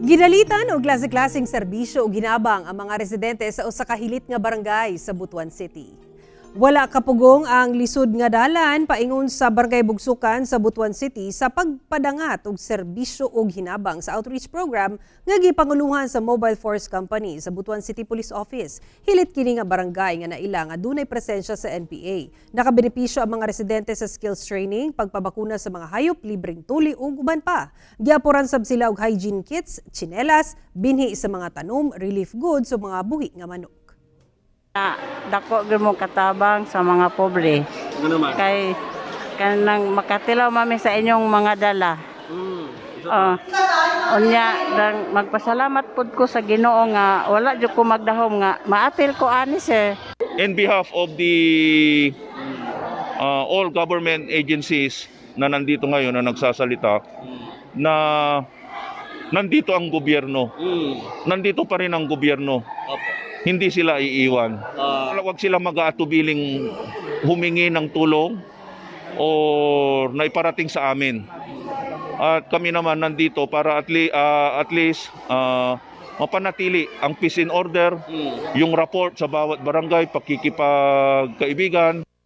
Gidalitan og klase-klaseng serbisyo ug hinabang ang mga residente sa usa ka hilit nga barangay sa Butuan City. Wala kapugong ang lisod nga dalan paingon sa Barangay Bugsukan sa Butuan City sa pagpadangat og serbisyo ug hinabang sa outreach program nga gipanguluhan sa Mobile Force Company sa Butuan City Police Office. Hilit kini nga barangay nga naila nga dunay presensya sa NPA. Nakabenepisyo ang mga residente sa skills training, pagpabakuna sa mga hayop, libreng tuli ug uban pa. Giapuran sab sila og hygiene kits, tsinelas, binhi sa mga tanom, relief goods ug mga buhi nga manok. Na dako gyud mo katabang sa mga pobre. Ano naman? Kay kanang makatilaw mami sa inyong mga dala. Oh. Unya dang magpasalamat pud ko sa Ginoo nga wala jud ko magdahom nga maapil ko ani, sir. In behalf of the all government agencies na nandito ngayon na nagsasalita na nandito ang gobyerno. Nandito pa rin ang gobyerno. Hindi sila iiwan. Huwag sila mag-aatubiling humingi ng tulong or naiparating sa amin. At kami naman nandito para at least mapanatili ang peace and order, yung rapport sa bawat barangay, pakikipagkaibigan.